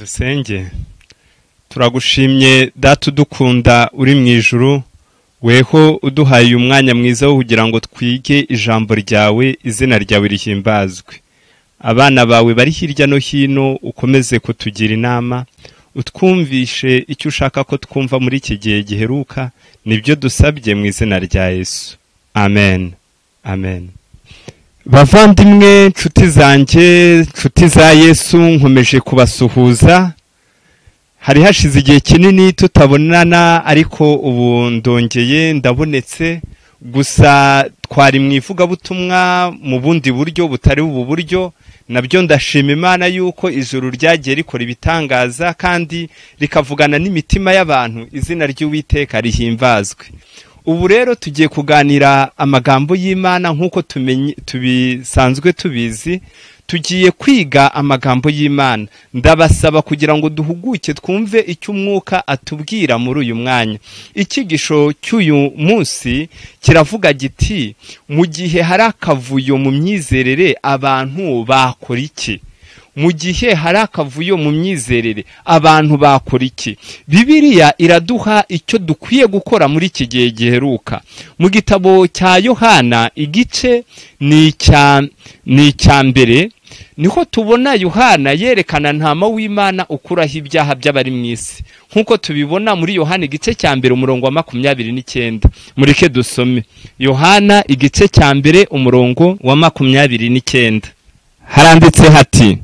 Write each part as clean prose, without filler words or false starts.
Dusenge. Turagushimye Data udukunda uri mu ijuru, weho uduhaye uyu mwanya mwiza wo kugira ngo twige ijambo ryawe, izina ryawe rihimbazwe. Abana bawe bari hirya no hino ukomeze kutugira inama, utwumvishe icyo ushaka ko twumva muri iki gihe giheruka, nibyo dusabye mu izina rya Yesu. Amen. Amen. Bavandimwe, nshuti zanjye, nshuti za Yesu, nkomeje kubasuhuza. Hari hashize igihe kinini tutabonana, ariko ubu ndongeye ndabonetse. Gusa twari mu ivugabutumwa mu bundi buryo butari ubu buryo, nabyo ndashima Imana yuko ijuru ryagiye rikora ibitangaza kandi rikavugana n'imitima y'abantu, izina ry'Uwiteka rihimbazwe. Ubu rero tugiye kuganira amagambo y'Imana nk'uko tubisanzwe tubizi. Tugiye kwiga amagambo y'Imana. Ndabasaba kugira ngo duhuguke twumve icyo umwuka atubwira muri uyu mwanya. Icyigisho cy'uyu munsi kiravuga giti: mu gihe hari akavuyo mu myizerere abantu bakora iki? Mu gihe hari akavuyo mu myizerere abantu bakora iki? Bibiliya iraduha icyo dukwiye gukora muri iki gihe giheruka. Mu gitabo cya Yohana igice ni icya mbere, niho tubona Yohana yerekana ntama w'Imana ukuraho ibyaha by'abari mu isi, nk'uko tubibona muri Yohana igice cya mbere umurongo wa 29. Mureke dusome Yohana igice cya mbere umurongo wa 29. Haranditse hati: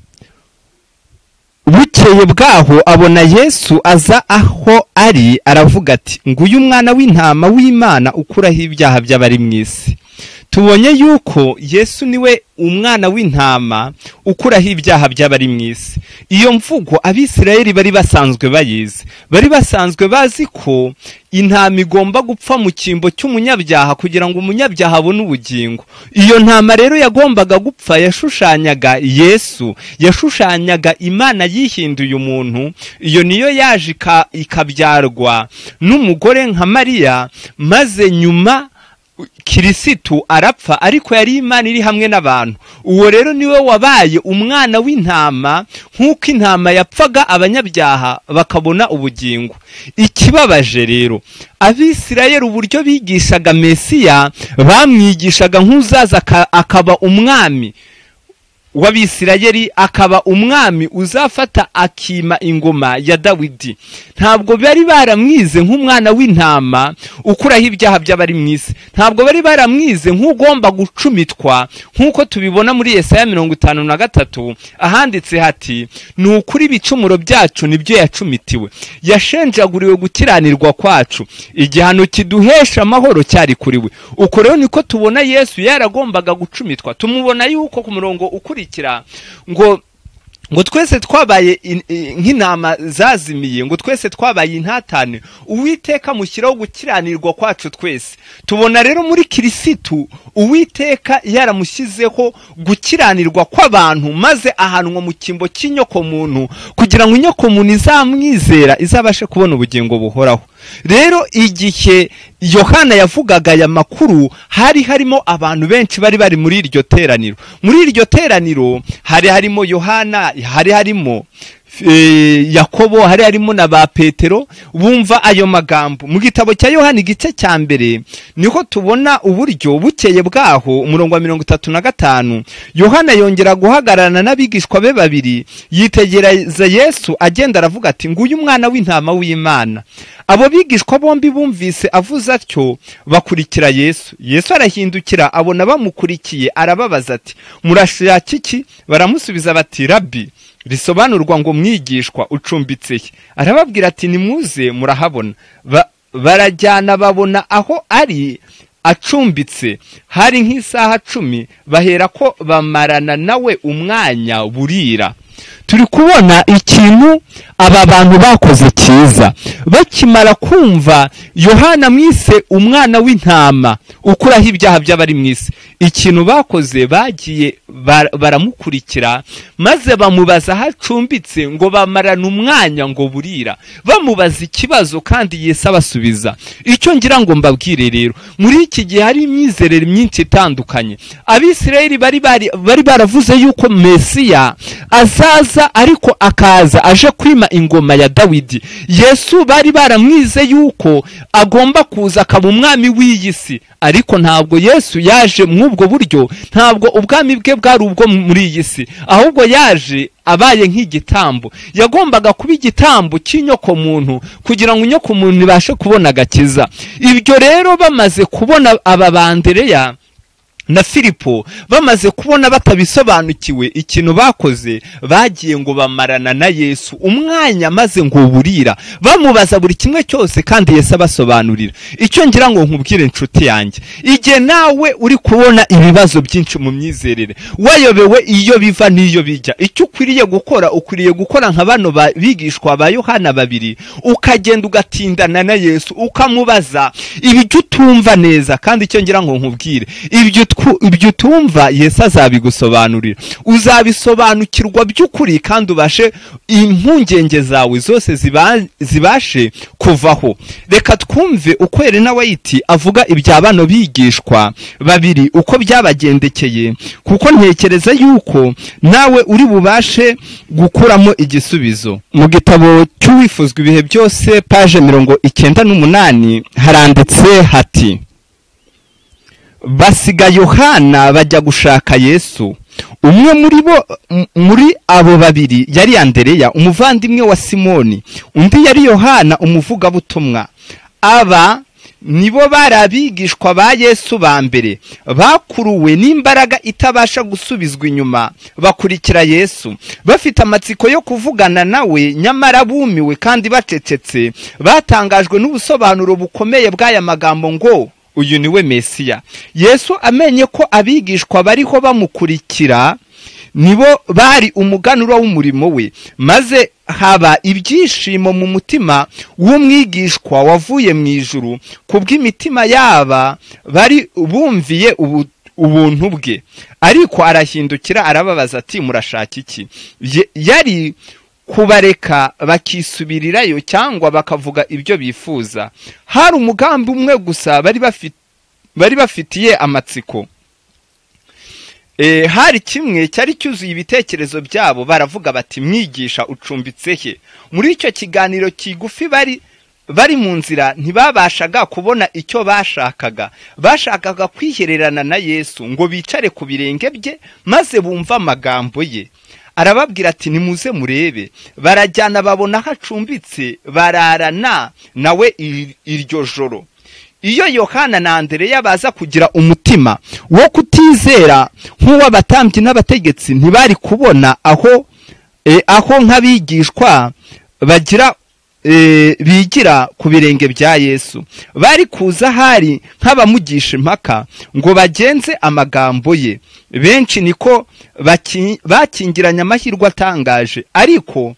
bukeye bwaho abona Yesu aza aho ari, aravuga ati: nguyu umwana w'intama w'Imana ukuraho ibyaha by'abari mu isi. Tubonye yuko Yesu niwe umwana w'intama ukuraho ibyaha by'abari mu isi. Iyo mvugo Abisirayeli bari basanzwe bayizi, bari basanzwe bazi ko intama igomba gupfa mu cyimbo cy'umunyabyaha kugira ngo umunyabyaha abone ubugingo. Iyo ntama rero yagombaga gupfa yashushanyaga Yesu, yashushanyaga Imana yihinduye umuntu. Iyo niyo yaje ikabyarwa n'umugore nka Mariya, maze nyuma Kirisitu arapfa, ariko yari Imana iri hamwe n'abantu. Uwo rero niwe wabaye umwana w'intama, nk'uko intama yapfaga abanyabyaha bakabona ubugingo. Ikibabaje rero, Abisirayeli uburyo bigishaga Mesiya, bamwigishaga nk'uzaza akaba umwami w'Abisirayeli, akaba umwami uzafata akima ingoma ya Dawidi. Ntabwo bari baramwize nk'umwana w'intama ukuraho ibyaha by'abari mu isi. Ntabwo bari baramwize nk'ugomba gucumitwa, nk'uko tubibona muri Yesaya 53 ahanditse hati: ni ukuri ibicumuro byacu nibyo yacumitiwe, yashenjaguriwe gukiranirwa kwacu, igihano kiduhesha amahoro cyari kuriwe. Uko rero niko tubona Yesu yaragombaga gucumitwa. Tumubona yuko ku murongo ukurikira ngo twese twabaye nk'intama zazimiye, ngo twese twabaye intatane, Uwiteka mushyiraho gukiranirwa kwacu twese. Tubona rero muri Kirisitu Uwiteka yaramushyizeho gukiranirwa kw'abantu, maze ahanwa mu cyimbo cy'inyoko muntu kugira ngo inyoko muntu izamwizera izabashe kubona ubugingo buhoraho. Rero igihe Yohana yavugaga aya makuru, hari harimo abantu benshi bari bari muri iryo teraniro. Muri iryo teraniro hari harimo Yohana, hari harimo Yakobo, hari harimo na ba Petero. Bumva ayo magambo. Mu gitabo cya Yohana igice cya mbere niho tubona uburyo bukeye bwaho umurongo wa 35 Yohana yongera guhagararana n'abigishwa be babiri, yitegereza Yesu agenda aravuga ati: nguyu umwana w'intama w'Imana. Abo bigishwa bombi bumvise avuze atyo bakurikira Yesu. Yesu arahindukira abona bamukurikiye, arababaza ati: murashaka iki? Baramusubiza bati: Rabbi, risobanurwa ngo mwigishwa, ucumbitse he? Arababwira ati: nimuze murahabona. Barajyana babona aho ari acumbitse, hari nk'isaha 10, bahera ko bamarana nawe umwanya burira. Turi kubona ikintu aba bantu bakoze cyiza. Bakimara kumva Yohana mwise umwana w'intama ukuraho ibyaha by'abari mu isi, ikintu bakoze bagiye baramukurikira, maze bamubaza aho acumbitse, ngo bamarana umwanya ngo burira, bamubaza ikibazo kandi Yesu abasubiza. Icyo ngira ngo mbabwire rero, muri iki gihe hari imyizerere myinshi itandukanye. Abisirayeli bari baravuze yuko Mesiya aza azaza ariko akaza aje kwima ingoma ya Dawidi. Yesu bari baramwize yuko agomba kuza akaba umwami w'iyi si, ariko ntabwo Yesu yaje mw'ubwo buryo, ntabwo ubwami bwe bwari ubwo muri iyi si, ahubwo yaje abaye nk'igitambo. Yagombaga kuba igitambo cy'inyoko muntu kugira ngo inyoko muntu ibashe kubona agakiza. Ibyo rero bamaze kubona aba Andereya na Filipo, bamaze kubona batabisobanukiwe, ikintu bakoze bagiye ngo bamarana na Yesu umwanya maze ngo burira, bamubaza buri kimwe cyose kandi Yesu abasobanurira. Icyo ngira ngo nkubwire inshuti yanjye, igihe nawe uri kubona ibibazo byinshi mu myizerere, wayobewe iyo biva n'iyo bijya, icyo ukwiriye gukora, ukwiriye gukora nka bano bigishwa ba Yohana babiri, ukagenda ugatindana na Yesu ukamubaza ibyo utumva neza. Kandi icyo ngira ngo nkubwire, ibyo utumva Yesu azabigusobanurira, uzabisobanukirwa by'ukuri kandi ubashe impungenge zawe zose zibashe kuvaho. Reka twumve uko Elena White avuga ibya bano bigishwa babiri uko byabagendekeye, kuko ntekereza yuko nawe uri bubashe gukuramo igisubizo. Mu gitabo cy'uwifuzwa ibihe byose page 98 haranditse hati: basiga Yohana bajya gushaka Yesu. Umwe muri bo, muri abo babiri yari Andereya umuvandimwe wa Simoni, undi yari Yohana umuvugabutumwa. Aba nibo bari abigishwa ba Yesu ba mbere, bakuruwe n'imbaraga itabasha gusubizwa inyuma, bakurikira Yesu bafite amatsiko yo kuvugana nawe, nyamara bumiwe kandi bacecetse, batangajwe n'ubusobanuro bukomeye bw'aya magambo ngo uyu niwe Mesiya. Yesu amenye ko abigishwa bariho bamukurikira nibo bari umuganura w'umurimo we, maze haba ibyishimo mu mutima w'umwigishwa wavuye mu ijuru kubw'imitima yaba bari bumviye ubuntu bwe. Ariko arahindukira arababaza ati murashaka iki? Yari kubareka bakisubirirayo cyangwa bakavuga ibyo bifuza. Hari umugambi umwe gusa bari bafitiye amatsiko. Hari kimwe cyari cyuzuye ibitekerezo byabo, baravuga bati mwigisha ucumbitse he? Muri icyo kiganiro kigufi bari mu nzira ntibabashaga kubona icyo bashakaga. Bashakaga kwihererana na Yesu ngo bicare ku birenge bye maze bumva amagambo ye. Arababwira ati nimuze murebe. Barajyana babona aho acumbitse, bararana nawe iryo joro. Iyo Yohana na Andereya baza kugira umutima wo kutizera nk'uw'abatambyi n'abategetsi, ntibari kubona aho nk'abigishwa bagira bigira ku birenge bya Yesu. Bari kuza hari nk'abamugisha impaka ngo bagenze amagambo ye. Benshi niko bakingiranye amahirwe atangaje, ariko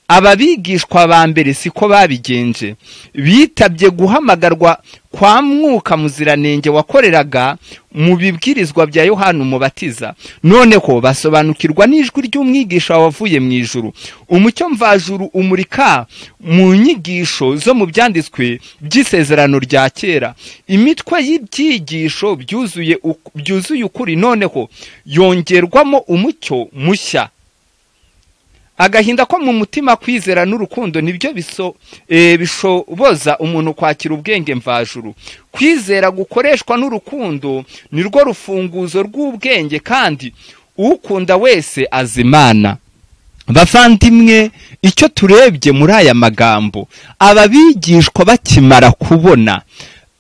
ababigishwa ba mbere siko babigenje. Bitabye guhamagarwa kwa Mwuka Muziranenge wakoreraga mu bibwirizwa bya Yohana Umubatiza. Noneho basobanukirwa n'ijwi ry'umwigisha wavuye mu ijuru. Umucyo mvajuru umurika mu nyigisho zo mu byanditswe by'isezerano rya kera. Imitwe y'ibyigisho byuzuye ukuri noneho yongerwamo umucyo mushya. Agahinda ko mu mutima, kwizera n'urukundo nibyo bishoboza umuntu kwakira ubwenge mvajuru. Kwizera gukoreshwa n'urukundo nirwo rufunguzo rw'ubwenge, kandi ukunda wese azimana. Bavandimwe, icyo turebye muri aya magambo, ababigishwa bakimara kubona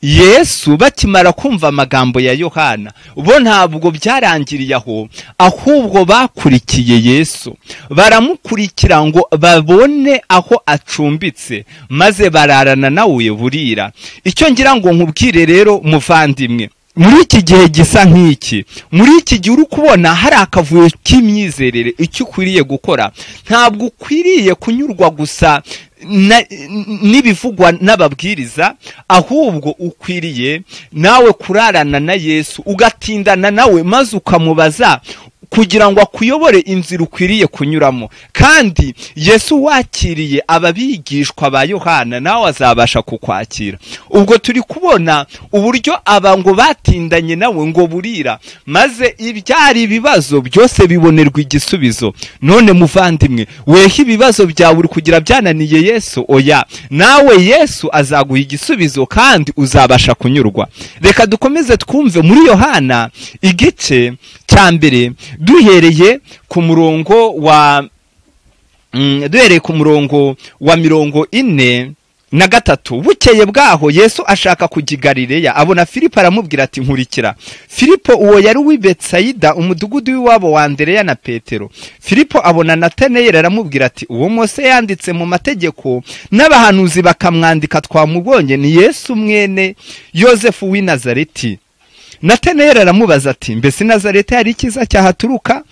Yesu, bakimara kumva amagambo ya Yohana, bo ntabwo byarangiriye aho, ahubwo bakurikiye Yesu. Baramukurikira ngo babone aho acumbitse, maze bararana nawe burira. Icyo ngira ngo nkubwire rero muvandimwe, muri iki gihe gisa nk'iki, muri iki gihe uri kubona hari akavuyo k'imyizerere, icyo ukwiriye gukora, ntabwo ukwiriye kunyurwa gusa n'ibivugwa n'ababwiriza, ahubwo ukwiriye nawe kurarana na Yesu, ugatindana nawe maze ukamubaza kugira ngo akuyobore inzira ukwiriye kunyuramo. Kandi Yesu wakiriye ababigishwa ba Yohana, nawe azabasha kukwakira. Ubwo turi kubona uburyo aba ngo batindanye nawe ngo burira, maze ibyari ibibazo byose bibonerwa igisubizo. None muvandimwe, weho ibibazo byawe uri kugira byananiye Yesu? Oya, nawe Yesu azaguha igisubizo kandi uzabasha kunyurwa. Reka dukomeze twumve muri Yohana igice cya mbere duhereye ku murongo wa 43. Bukeye bwaho Yesu ashaka kujya i Galileya, abona Filipo aramubwira ati nkurikira. Filipo uwo yari uw'i Betsayida, umudugudu w'iwabo wa Andereya na Petero. Filipo abona Natanayeli aramubwira ati uwo Mose yanditse mu mategeko n'abahanuzi bakamwandika twamubonye, ni Yesu mwene Yosefu w'i Nazareti. Natanayeli aramubaza ati mbese Nazareti hari ikiza cyahaturuka?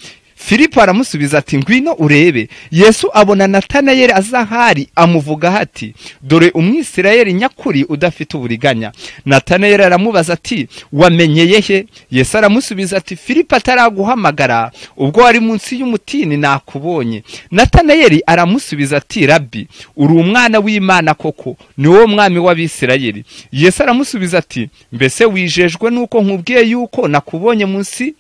Filipo aramusubiza ati ngwino urebe. Yesu abona Natanayeli azahari amuvuga ati dore Umwisirayeli nyakuri udafite uburiganya. Natanayeli aramubaza ati wamenyeye he? Yesu aramusubiza ati Filipo ataraguhamagara ubwo wari munsi y'umutini nakubonye. Natanayeli aramusubiza ati Rabbi, uri umwana w'Imana koko, ni wowe mwami w'Abisirayeli. Yesu aramusubiza ati mbese wijejwe nuko nkubwiye yuko nakubonye munsi?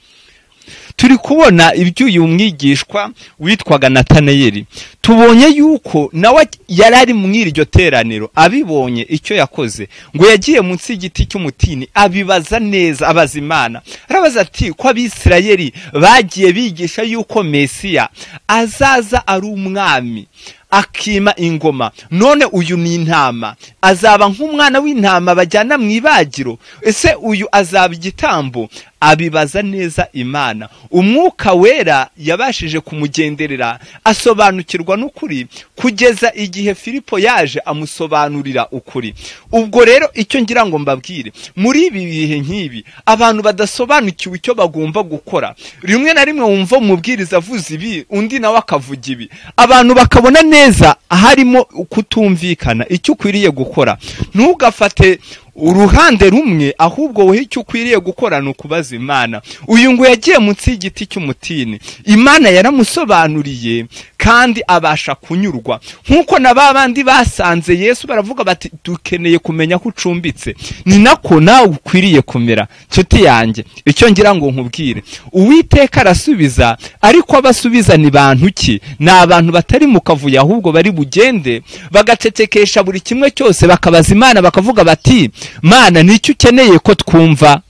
Turi kubona iby'uyu mwigishwa witwaga Natanayeli. Tubonye yuko nawe yari ari mu iryo teraniro, abibonye icyo yakoze ngo yagiye munsi y'igiti cy'umutini abibaza neza, abaza Imana. Arabaza ati ko Abisirayeli bagiye bigisha yuko Mesiya azaza ari umwami akima ingoma, none uyu ni intama, azaba nk'umwana w'intama bajyana mu ibagiro, ese uyu azaba igitambo? Abibaza neza Imana. Umwuka wera yabashije kumugenderera asobanukirwa n'ukuri kugeza igihe Filipo yaje amusobanurira ukuri. Ubwo rero icyo ngira ngo mbabwire, muri ibi bihe nk'ibi abantu badasobanukiwe icyo bagomba gukora, rimwe na rimwe wumva umubwiriza avuze ibi undi nawe akavuga ibi, abantu bakabona neza harimo kutumvikana icyo ukwiriye gukora. Ntugafate uruhande rumwe, ahubwo wowe icyo ukwiriye gukora ni ukubaza Imana. Uyu ngo yagiye munsi y'igiti cy'umutini, Imana yaramusobanuriye kandi abasha kunyurwa. Nkuko na babandi basanze Yesu baravuga bati dukeneye kumenya ko ucumbitse, ni nako nawe ukwiriye kumera. Nshuti yanjye, icyo ngira ngo nkubwire, Uwiteka arasubiza, ariko abasubiza ni bantu ki? Ni abantu batari mu kavuyo, ahubwo bari bugende bagacecekesha buri kimwe cyose, bakabaza Imana bakavuga bati Mana, nicyo ukeneye ko twumva?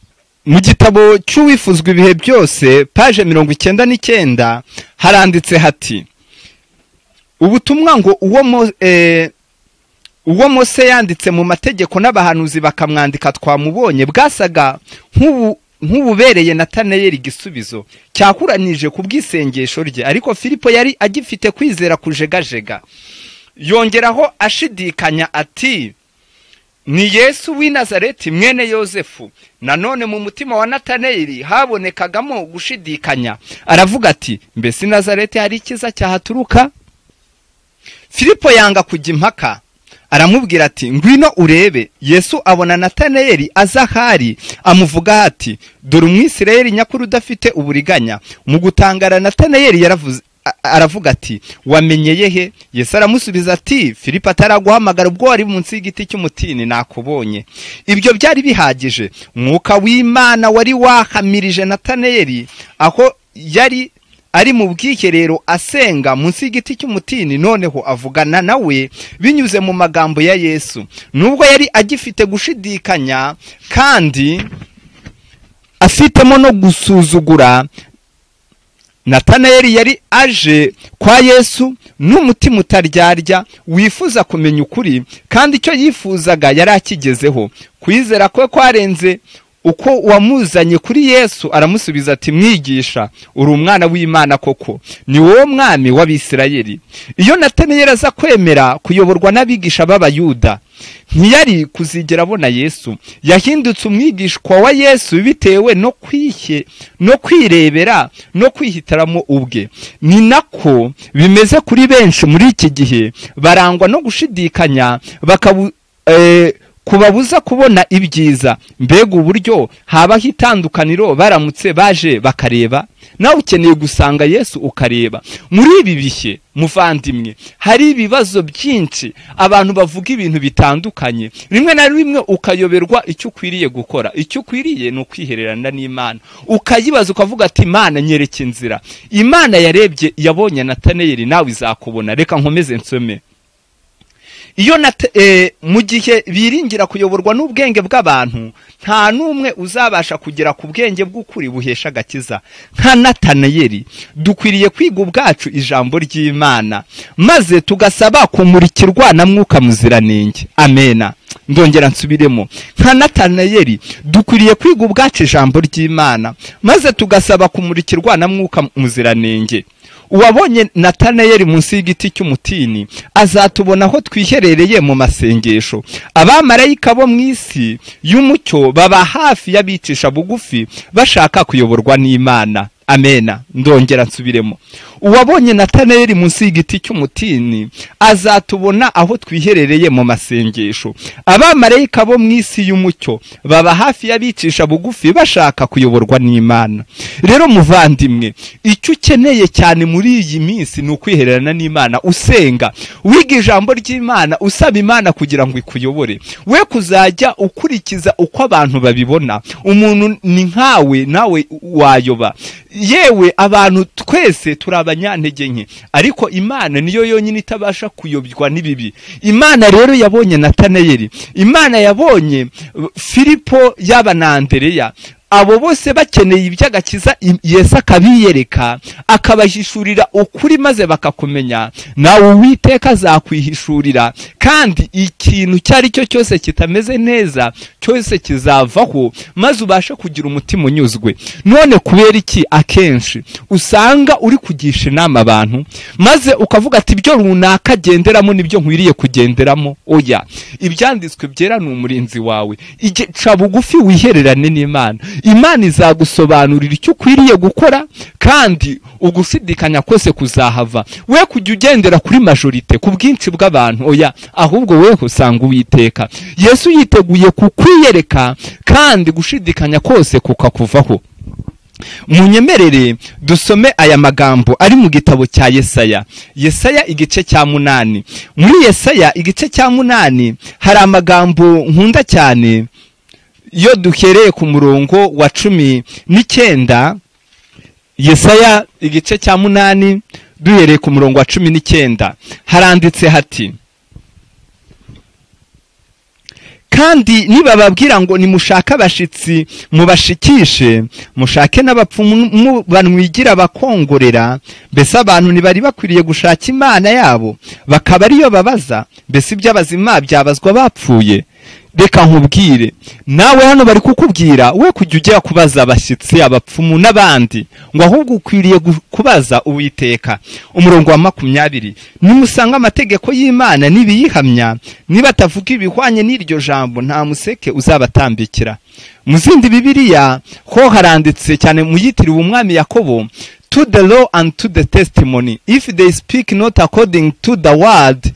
Mu gitabo cy'uwifuzwa ibihe byose page 99 haranditse hati ubutumwa ngo uwo Mose yanditse mu mategeko n'abahanuzi bakamwandika twamubonye bwasaga nk'ububereye Natanayeli igisubizo cyakuranije ku bw'isengesho rye, ariko Filipo yari agifite kwizera kujegajega. Yongeraho ashidikanya ati ni Yesu w'i Nazareti mwene Yosefu. Nanone mu mutima wa Natanayeli habonekagamo gushidikanya, aravuga ati mbese Nazareti hari ikiza cyahaturuka? Filipo yanga kujya impaka, aramubwira ati ngwino urebe. Yesu abona Natanayeli azahari amuvuga ati dore Umwisirayeli nyakuri udafite uburiganya. Mu gutangara Natanayeli yaravuze aravuga ati wamenyeye he? Yesu aramusubiza ati Filipo ataraguhamagara ubwo wari munsi y'igiti cy'umutini nakubonye. Ibyo byari bihagije. Umwuka w'Imana wari wahamirije Natanayeli aho yari ari mu bwiherero asenga munsi y'igiti cy'umutini, noneho avugana nawe binyuze mu magambo ya Yesu. Nubwo yari agifite gushidikanya kandi afitemo no gusuzugura, Natanayeli yari aje kwa Yesu n'umutima utaryarya wifuza kumenya ukuri, kandi icyo yifuzaga yari akigezeho. Kwizera kwe kwarenze uko wamuzanye kuri Yesu. Aramusubiza ati mwigisha, uri umwana w'Imana koko, ni wowe mwami w'Abisirayeli. Iyo Natanayeli aza kwemera kuyoborwa n'abigisha b'Abayuda, ntiyari kuzigera abona Yesu. Yahindutse umwigishwa wa Yesu bitewe no kwirebera no kwihitaramo ubwe. Ni nako bimeze kuri benshi muri iki gihe, barangwa no gushidikanya kubabuza kubona ibyiza. Mbega uburyo habaho itandukaniro baramutse baje bakareba. Nawe ukeneye gusanga Yesu ukareba. Muri ibi bihe muvandimwe, hari ibibazo byinshi, abantu bavuga ibintu bitandukanye, rimwe na rimwe ukayoberwa icyo ukwiriye gukora. Icyo ukwiriye ni ukwihererana n'Imana, ukayibaza ukavuga ati Imana nyereka inzira. Imana yarebye yabonye Natanayeli, nawe izakubona. Reka nkomeze nsome. Iyo mu gihe biringira kuyoborwa n'ubwenge bw'abantu, nta n'umwe uzabasha kugera ku bwenge bw'ukuri buhesha agakiza. Nka Natanayeli dukwiriye kwiga ubwacu ijambo ry'Imana, maze tugasaba kumurikirwa na Mwuka Muziranenge. Amena. Ndongera nsubiremo. Nka Natanayeli dukwiriye kwiga ubwacu ijambo ry'Imana, maze tugasaba kumurikirwa na Mwuka Muziranenge. Uwabonye Natanayeli munsi y'igiti cy'umutini azatubona aho twiherereye mu masengesho. Abamarayika bo mu isi y'umucyo baba hafi y'abicisha bugufi bashaka kuyoborwa n'Imana. Amena. Ndongera nsubiremo. Uwabonye Natanayeli munsi y'igiti cy'umutini azatubona aho twiherereye mu masengesho. Abamarayika bo mu isi y'umucyo baba hafi y'abicisha bugufi bashaka kuyoborwa n'Imana. Rero muvandimwe, icyo ukeneye cyane muri iyi minsi ni ukwihererana n'Imana, usenga, wiga ijambo ry'Imana, usaba Imana kugira ngo ikuyobore. We kuzajya ukurikiza uko abantu babibona. Umuntu ni nkawe, nawe wayoba. Yewe abantu twese turi abanyantege nke, ariko Imana niyo yonyine itabasha kuyobywa n'ibibi. Imana rero yabonye Natanayeli, Imana yabonye Filipo, yaba na Andereya, abo bose bakeneye iby'agakiza, Yesu akabiyereka, akabahishurira ukuri maze bakakumenya. Nawe Uwiteka azakwihishurira, kandi ikintu cyari cyo cyose kitameze neza cyose kizavaho, maze ubashe kugira umutima unyuzwe. None kubera iki akenshi usanga uri kugisha inama abantu, maze ukavuga ati ibyo runaka agenderamo nibyo nkwiriye kugenderamo? Oya, ibyanditswe byera ni umurinzi wawe. Ica bugufi wihererane n'Imana. Imana izagusobanurira icyo ukwiriye gukora, kandi ugushidikanya kose kuzahava. We kujya ugendera kuri majorite, ku bwinshi bw'abantu, oya, ahubwo weho usanga Uwiteka. Yesu yiteguye kukwiyereka, kandi gushidikanya kose kukakuvaho. Munyemerere dusome aya magambo ari mu gitabo cya Yesaya. Yesaya igice cya 8. Muri Yesaya igice cya 8 hari amagambo nkunda cyane. Iyo duhereye ku murongo wa 19, Yesaya igice cya 8 duhereye ku murongo wa 19, haranditse hati: kandi nibababwira ngo nimushaka abashitsi mubashikishe, mushake n'abapfumu banwigira bakongorera, mbese abantu ntibari bakwiriye gushaka Imana yabo bakaba ariyo babaza? Mbese iby'abazima byabazwa bapfuye? Reka nkubwire, nawe hano bari kukubwira we kujya ujya kubaza abashyitsi, abapfumu n'abandi, ngo ahubwo ukwiriye kubaza Uwiteka. Umurongo wa 20, nimusanga amategeko y'Imana nibiyihamya, nibatavuga ibihwanye n'iryo jambo, nta museke uzabatambikira. Mu zindi Bibiliya ho haranditse cyane muyitiriwe umwami Yakobo: to the law and to the testimony, if they speak not according to the word,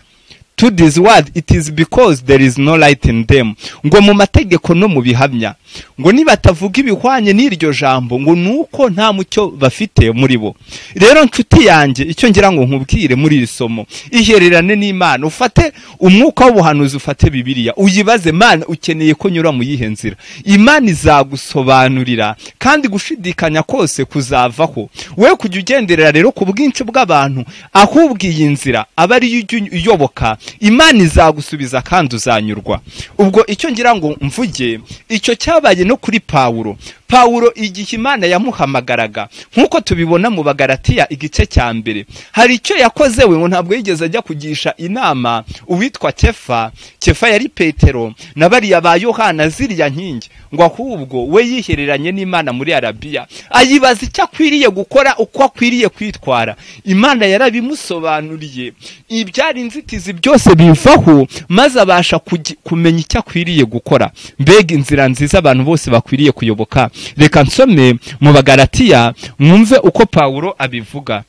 to this word, it is because there is no light in them. Ngo mu mategeko no mu bihamya, ngo nibatavuga ibihwanye n'iryo jambo, ngo nuko nta mucyo bafite muri bo. Rero nshuti yanjye, icyo ngira ngo nkubwire muri iri somo, ihererane n'Imana, ufate umwuka w'ubuhanuzi, ufate Bibiliya, uyibaze Mana ukeneye ko nyura mu yihe nzira. Imana izagusobanurira, kandi gushidikanya kose kuzavaho. We kujya ugenderera rero ku bwinshi bw'abantu, ahubwo iyi nzira aba ari uyoboka, Imana izagusubiza kandi uzanyurwa. Ubwo icyo ngira ngo mvuge, icyo cyabaye no kuri Pawulo. Pawulo igihe Imana yamuhamagaraga, nkuko tubibona mu Bagalatiya igice cya 2, hari icyo yakoze we ngo ntabwo yigeze ajya kugisha inama uwitwa Kefa. Kefa yari Petero na bariya ba Yohana ziriya nkingi, ngo ahubwo we yihereranye n'Imana muri Arabiya, ayibaza icyo akwiriye gukora, uko akwiriye kwitwara. Imana yarabimusobanuriye, ibyari inzitizi byose bivaho, maze abasha kumenya icyo akwiriye gukora. Mbega inzira nziza abantu bose bakwiriye kuyoboka. Reka nsome mu Bagalatiya mwumve uko Pawulo abivuga.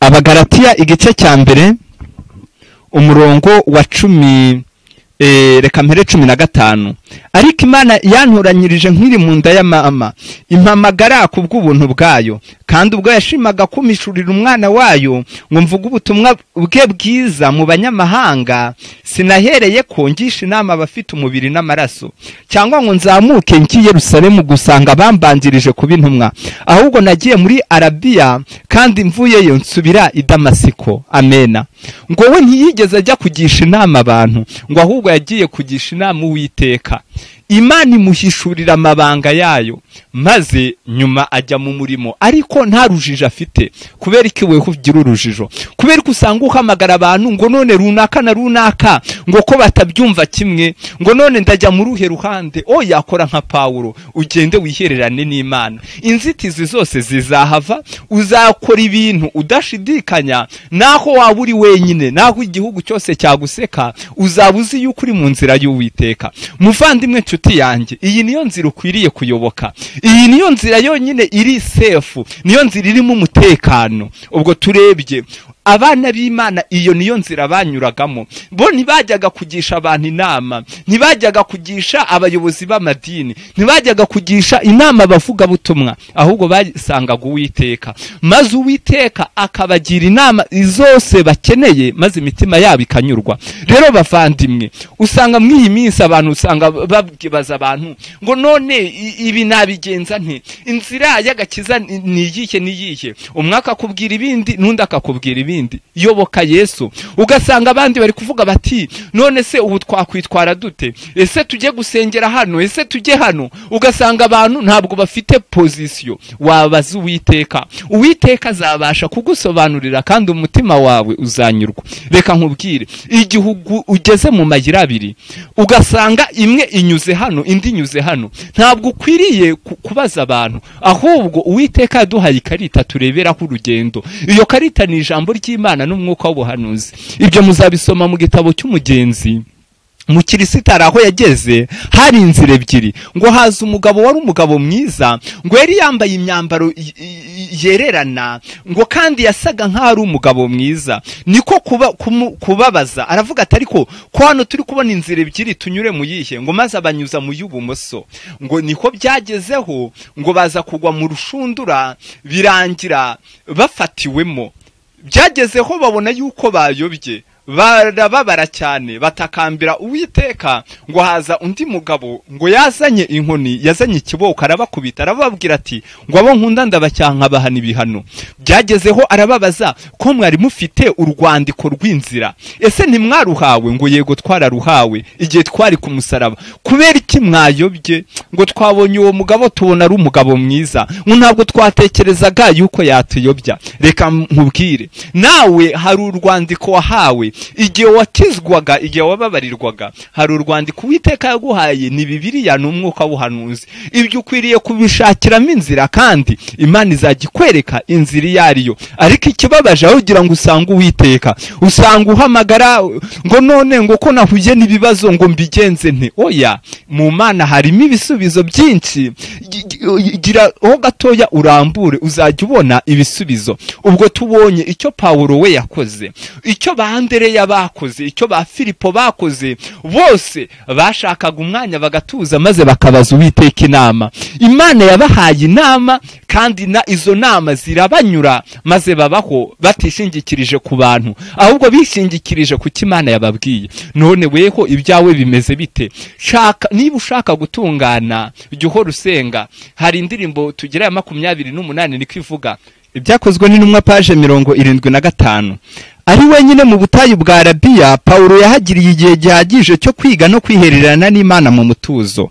Abagalatiya igice cya 2 umurongo wa 19. Reka mpere 15. Ariko Imana yantoranyirije nkiri mu nda ya mama, impamagara ku bw'ubuntu bwayo, kandi ubwo yashimaga kumishurira umwana wayo ngo mvuge ubutumwa bwe bwiza mu banyamahanga, sinahereye ko ngisha inama abafite umubiri n'amaraso, cyangwa ngo nzamuke ngiye Yerusalemu gusanga bambanjirije kuba intumwa, ahubwo nagiye muri Arabiya, kandi mvuyeyo nsubira i Damasiko. Amena. Ngo we ntiyigeze ajya kugisha inama abantu, ngo ahubwo yagiye kugisha inama Uwiteka. Imana imuhishurira amabanga yayo, maze nyuma ajya mu murimo, ariko nta rujijo afite. Kubera iki weho ugira urujijo? Kubera ko usanga uhamagara abantu ngo none runaka na runaka ngo ko batabyumva kimwe, ngo none ndajya mu ruhe ruhande? Oya, yakora nka Pawulo, ugende wihererane n'Imana, inzitizi zose zizahava, uzakora ibintu udashidikanya, naho waba uri wenyine, naho igihugu cyose cyaguseka, uzaba uzi yuko uri mu nzira y'Uwiteka. Muvandimwe, nshuti yanjye, iyi niyo nzira ukwiriye kuyoboka, iyi niyo nzira yonyine iri safe, niyo nzira irimo umutekano. Ubwo turebye abana b'Imana, iyo niyo nzira banyuragamo. Bo ntibajyaga kugisha abantu inama, ntibajyaga kugisha abayobozi b'amadini, ntibajyaga kugisha inama abavugabutumwa, ahubwo basangaga Uwiteka, maze Uwiteka akabagira inama zose bakeneye, maze imitima yabo ikanyurwa. Rero bavandimwe, usanga muri iyi minsi abantu usanga babaza abantu ngo none ibi nabigenza nte, inzira y'agakiza ni iyihe ni iyihe? Umwe akakubwira ibindi, n'undi akakubwira ibindi. Yoboka Yesu. Ugasanga abandi bari kuvuga bati none se ubu twakwitwara dute? Ese tujye gusengera hano? Ese tujye hano? Ugasanga abantu ntabwo bafite position. Wabaza Uwiteka, Uwiteka azabasha kugusobanurira kandi umutima wawe uzanyurwa. Reka nkubwire, igihugu ugeze mu mayira abiri, ugasanga imwe inyuze hano indi inyuze hano, ntabwo ukwiriye kubaza abantu, ahubwo Uwiteka yaduhaye ikarita tureberaho urugendo. Iyo karita ni ijambo ry'Imana n'umwuka w'ubuhanuzi. Ibyo muzabisoma mu gitabo cy'umugenzi. Mu kirisitari aho yageze hari inzira ebyiri, ngo haza umugabo wari umugabo mwiza, ngo yari yambaye imyambaro yererana, ngo kandi yasaga nkaho ari umugabo mwiza. Niko kubabaza, aravuga ati ariko ko hano turi kubona inzira ebyiri, tunyure mu yihe? Ngo maze abanyuza mu y'ubumoso. Ngo niko byagezeho, ngo baza kugwa mu rushundura, birangira bafatiwemo. Byagezeho babona yuko bayobye, barababara cyane, batakambira Uwiteka. Ngo haza undi mugabo, ngo yazanye inkoni, yazanye ikiboko, arabakubita, arababwira ati ngo abo nkunda ndabacyanka bahana ibihano. Byagezeho arababaza ko mwari mufite urwandiko rw'inzira, ese ntimwaruhawe? Ngo yego twararuhawe igihe twari ku musaraba. Kubera iki mwayobye? Ngo twabonye uwo mugabo tubona ari umugabo mwiza, ngo ntabwo twatekerezaga yuko yatuyobya. Reka nkubwire, nawe hari urwandiko wahawe igihe wakizwaga, igihe wababarirwaga, hari urwandiko Uwiteka yaguhaye, ni Bibiliya n'umwuka w'ubuhanuzi. Ibyo ukwiriye kubishakiramo inzira, kandi Imana izajya ikwereka inzira iyo ariyo. Ariko ikibabaje, aho ugira ngo usange Uwiteka, usanga uhamagara ngo none ngo ko nahuye n'ibibazo ngo mbigenze nte? Oya, mu Mana harimo ibisubizo byinshi. Gira ho gatoya urambure, uzajya ubona ibisubizo. Ubwo tubonye icyo Pawulo we yakoze, icyo ba Andereya bakoze, icyo ba Filipo bakoze, bose bashakaga umwanya bagatuza, maze bakabaza Uwiteka inama. Imana yabahaye inama, kandi na izo nama zirabanyura, maze babaho batishingikirije ku bantu, ahubwo bishingikirije ku cyo Imana yababwiye. None weho ibyawe bimeze bite? Shaka, niba ushaka gutungana, jya uhora usenga. Hari indirimbo tugira ya 28 niko ivuga. Ibyakozwe n'intumwa page 75. Ari wenyine mu butayu bwa Arabiya, Pawulo yahagiriye igihe gihagije cyo kwiga no kwihererana n'Imana mu mutuzo.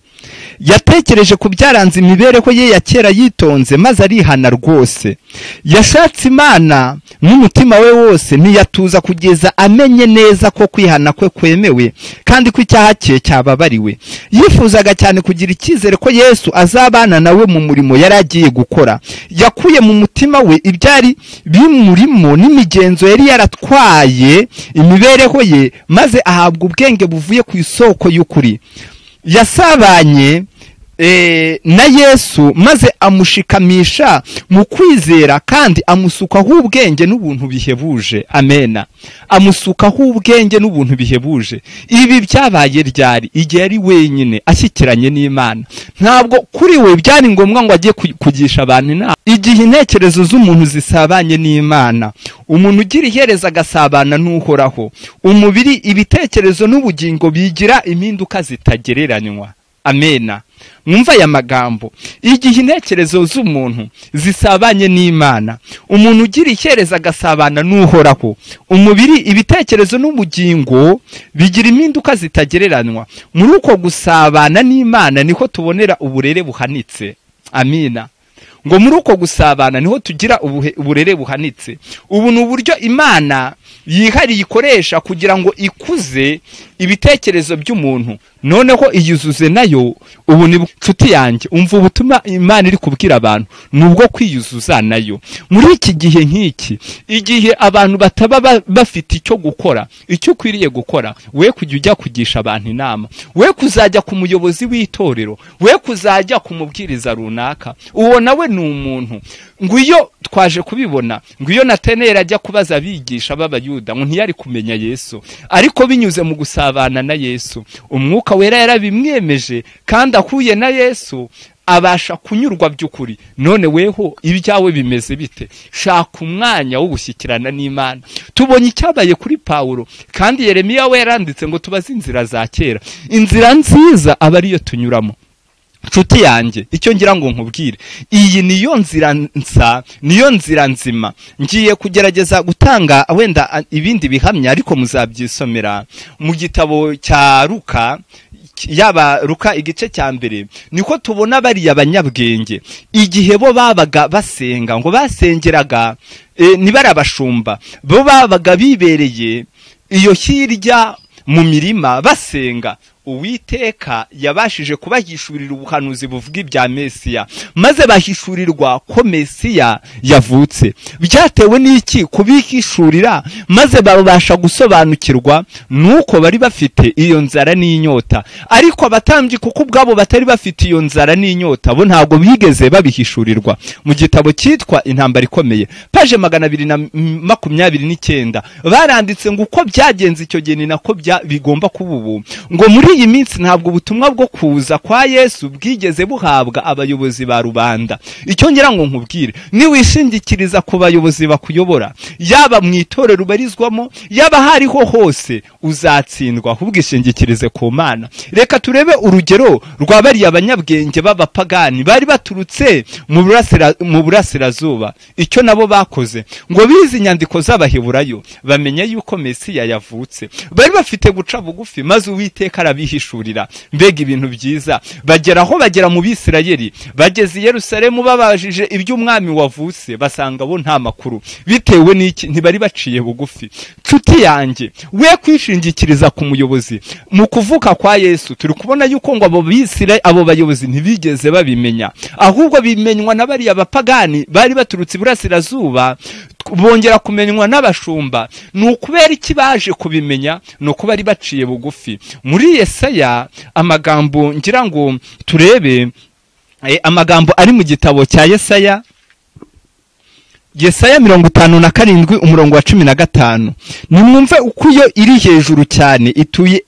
Yatekereje ku byaranze imibereho ye ya kera yitonze, maze arihana rwose. Yashatse Imana n'umutima we wose, ntiyatuza kugeza amenye neza ko kwihana kwe kwemewe, kandi ko icyaha cye cyababariwe. Yifuzaga cyane kugira icyizere ko Yesu azabana nawe mu murimo yari agiye gukora. Yakuye mu mutima we ibyari bimurimo n'imigenzo yari yaratwaye imibereho ye, maze ahabwa ubwenge buvuye ku isoko y'ukuri. Yasabanye na Yesu maze amushikamisha mu kwizera kandi amusukaho ubwenge n'ubuntu bihebuje. Amena. Amusukaho ubwenge n'ubuntu bihebuje. Ibi byabaye ryari? Igihe yari wenyine ashyikiranye n'Imana. Ntabwo kuri we byari ngombwa ngo ajye kugisha abantu inama. Igihe intekerezo z'umuntu zisabanye n'Imana, umuntu ugira ihereza agasabana n'Uhoraho, umubiri, ibitekerezo n'ubugingo bigira impinduka zitagereranywa. Amena. Mwumva aya magambo. Igihe intekerezo z'umuntu zisabanye n'Imana, umuntu ugira ihereza agasabana n'Uhoraho, umubiri, ibitekerezo n'ubugingo bigira impinduka zitagereranywa. Muri uko gusabana n'Imana niho tubonera uburere buhanitse. Amina. Ngo muri uko gusabana niho tugira uburere buhanitse. Ubu ni uburyo Imana yihariye ikoresha kugira ngo ikuze ibitekerezo by'umuntu, noneho iyuzuze nayo. Ubu ni nshuti yanjye, umva ubutumwa Imana iri kubwira abantu, nubwo kwiyuzuza nayo. Muri iki gihe nk'iki, igihe abantu bataba bafite icyo gukora, icyo ukwiriye gukora, we kujya ujya kugisha abantu inama, we kuzajya ku muyobozi w'itorero, we kuzajya kumubwiriza runaka, uwo nawe ni umuntu. Ngo iyo twaje kubibona, ngo iyo Nataneli ajya kubaza abigisha b'Abayuda, ngo ntiyari kumenya Yesu, ariko binyuze mu gusabana na Yesu, Umwuka Wera yarabimwemeje, kandi ahuye na Yesu abasha kunyurwa by'ukuri. None weho ibyawe bimeze bite? Shaka umwanya wo gushyikirana n'Imana. Tubonye icyabaye kuri Pawulo, kandi Yeremiya we yaranditse ngo tubaze inzira za kera, inzira nziza aba ariyo tunyuramo. Nshuti yanjye, icyo ngira ngo nkubwire, iyi niyo nzira nsa, niyo nzira nzima. Ngiye kugerageza gutanga wenda ibindi bihamya, ariko muzabyisomera mu gitabo cya Luka, yaba Luka igice cya mbere, niko tubona bariya abanyabwenge igihe bo babaga basenga, ngo basengeraga nibari abashumba, bo babaga bibereye iyo hirya mu mirima basenga. Uwiteka yabashije kubahishurira ubuhanuzi buvuga ibya Mesiya, maze bahishurirwa ko Mesiya yavutse. Byatewe n'iki kubihishurira maze babasha gusobanukirwa nuko bari bafite iyo nzara n'inyota. Ariko abatambyi kuko ubwabo batari bafite iyo nzara n'inyota, bo ntabwo bigeze babihishurirwa. Mu gitabo cyitwa Intambara Ikomeye, paje 229, baranditse ngo uko byagenze icyo gihe ni nako bigomba kuba ubu. Ngo muri iyi minsi ntabwo ubutumwa bwo kuza kwa Yesu bwigeze buhabwa abayobozi ba rubanda. Icyo ngira ngo nkubwire, niwishingikiriza ku bayobozi bakuyobora, yaba mu itorero ubarizwamo, yaba hariho hose, uzatsindwa. Ahubwo ishingikirize ku Mana. Reka turebe urugero rwa bariya abanyabwenge b'abapagani bari baturutse mu burasirazuba. Icyo nabo bakoze, ngo bize inyandiko z'Abaheburayo, bamenye yuko Mesiya yavutse. Bari bafite guca bugufi, maze Uwiteka arabihishurira. Mbega ibintu byiza! Bagera aho bagera mu Bisirayeli, bageze i Yerusalemu babajije iby'umwami wavutse, basanga bo nta makuru. Bitewe n'iki? Ntibari baciye bugufi. Nshuti yanjye, we kwishingikiriza ku muyobozi. Mu kuvuka kwa Yesu turi kubona yuko ngo abo Bisirayeli, abo bayobozi ntibigeze babimenya, ahubwo bimenywa na bariya bapagani bari baturutse iburasirazuba, bongera kumenywa n'abashumba. Ni ukubera iki baje kubimenya? Ni uko bari baciye bugufi. Muri Yesaya, amagambo ngira ngo turebe, amagambo ari mu gitabo cya Yesaya, Yesaya 57 umurongo wa 15. Nimwumve uko iyo iri hejuru cyane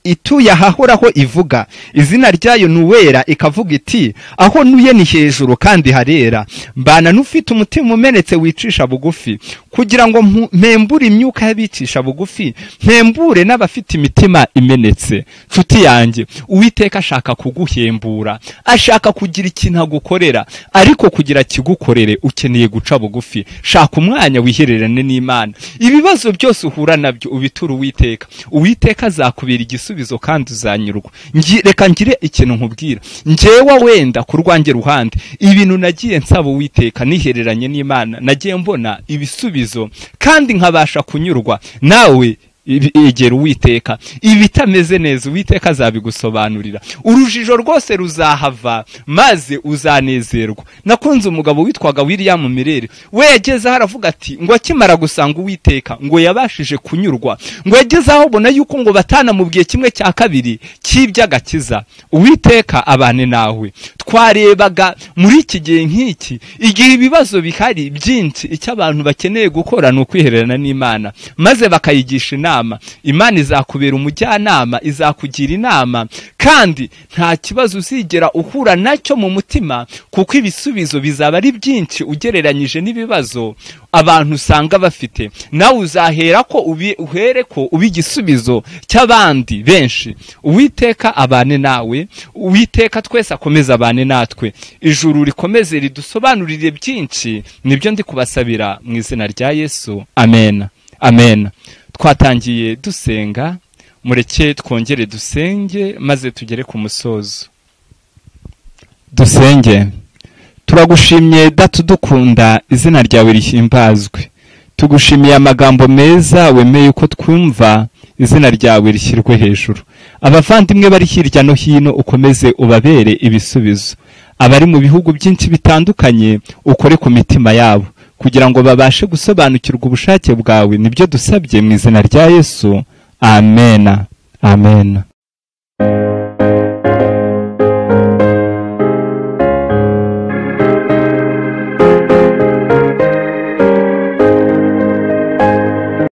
ituye ahahoraho ivuga, izina ryayo ni Uwera, ikavuga iti aho ntuye ni hejuru kandi harera, mbana n'ufite umutima umenetse wicisha bugufi, kugira ngo mpembure imyuka y'abicisha bugufi, mpembure n'abafite imitima imenetse. Nshuti yanjye, Uwiteka ashaka kuguhembura, ashaka kugira ikintu agukorera, ariko kugira kigukorere ukeneye guca bugufi. Shaka umwanya wihererane n'Imana. Ibibazo byose uhura nabyo ubitura Uwiteka. Uwiteka azakubera igisubizo kandi uzanyurwa. Reka ngire ikintu nkubwira. Njyewe wenda ku rwanjye ruhande, ibintu nagiye nsaba Uwiteka nihereranye n'Imana, nagiye mbona ibisubizo kandi nkabasha kunyurwa. Nawe egera Uwiteka, ibitameze neza Uwiteka azabigusobanurira, urujijo rwose ruzahava maze uzanezerwa. Nakunze umugabo witwaga William Miller, we yageze aho aravuga ati ngo akimara gusanga Uwiteka ngo yabashije kunyurwa, ngo yageze aho bona yuko ngo batanamubwiye kimwe cya kabiri cy'iby'agakiza. Uwiteka abane nawe. Twarebaga muri iki gihe nk'iki, igihe ibibazo bihari byinshi, icyo abantu bakeneye gukora ni ukwihererana n'Imana maze bakayigisha inama. Imana izakubera umujyanama, izakugira inama, kandi nta kibazo uzigera uhura nacyo mu mutima, kuko ibisubizo bizaba ari byinshi ugereranyije n'ibibazo abantu usanga bafite. Nawe uzahera ko uhere ko uba igisubizo cy'abandi benshi. Uwiteka abane nawe, Uwiteka twese akomeze abane natwe, ijuru rikomeze ridusobanurire byinshi. Nibyo ndi kubasabira mu izina rya Yesu, amen, amen. Twatangiye dusenga, mureke twongere dusenge maze tugere ku musozo. Dusenge. Turagushimye Data udukunda, izina ryawe rihimbazwe. Tugushimiye amagambo meza wemeye uko twumva, izina ryawe rishyirwe hejuru. Abavandimwe bari hirya no hino ukomeze ubabere ibisubizo. Abari mu bihugu byinshi bitandukanye ukore ku mitima yabo kugira ngo babashe gusobanukirwa ubushake bwawe. Nibyo dusabye mu izina rya Yesu, amena, amena.